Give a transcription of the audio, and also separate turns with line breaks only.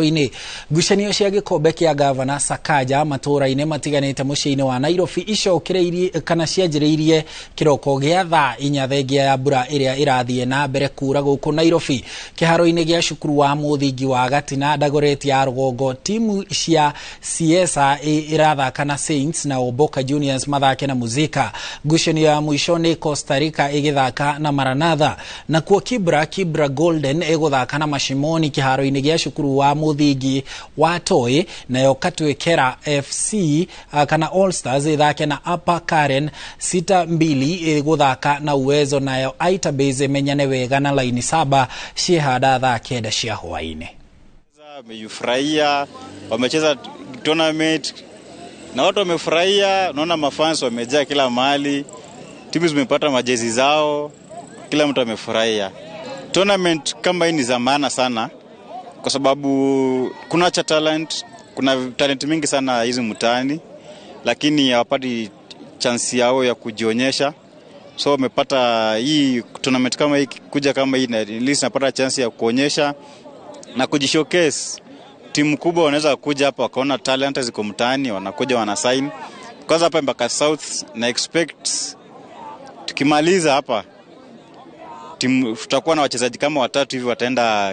Inĩ ngucanio cia gĩkombe kĩa gavana Sakaja matũũra-inĩ matiganĩte mũciĩ-inĩ wa Nairobi icokereirie kana cianjĩrĩirie kĩroko gĩa thaa inya thengia ya mbura ĩrĩa ĩrathiĩ na mbere kura gũkũ Nairobi. Kĩharo-inĩ gĩa cukuru wa mũthingi wa Gatina, Dagoretti ya rũgongo, timu cia Siesa ĩrathaka na Saints na Boca Juniors mathake na Muzika. Ngucanio ya mũico nĩ Costa Rica ĩgĩthaka na Maranatha, nakuo Kibra, Kibra Golden ĩgũthaka na Mashimoni kĩharo-inĩ gĩa cukuru wa mũthingi wa Toi, nayo Katwekera FC kana All Stars ĩthake na Upper Karen, sita mbili ĩgũthaka na Uwezo, nayo Aitabase ĩmenyane wega na Laini Saba ciĩhanda thaa 9 cia hwaĩ-inĩ.
Wamefurahia, wamecheza tournament na watu wamefurahia. Naona mafans wamejaa kila mahali, timu zimepata majezi zao, kila mtu amefurahia. Tournament kama hii ni za maana sana, kwa sababu kuna cha talent, kuna talent mingi sana hizi mtaani, lakini hawapati chance yao ya kujionyesha. So wamepata hii tournament kama hii kuja kama hii, at least napata chance ya kuonyesha na kujishowcase. Timu kubwa wanaweza kuja hapa wakaona talent ziko mtaani, wanakuja wana sign. Kwanza hapa Embakasi South na expect tukimaliza hapa timu tutakuwa na wachezaji kama watatu hivi wataenda.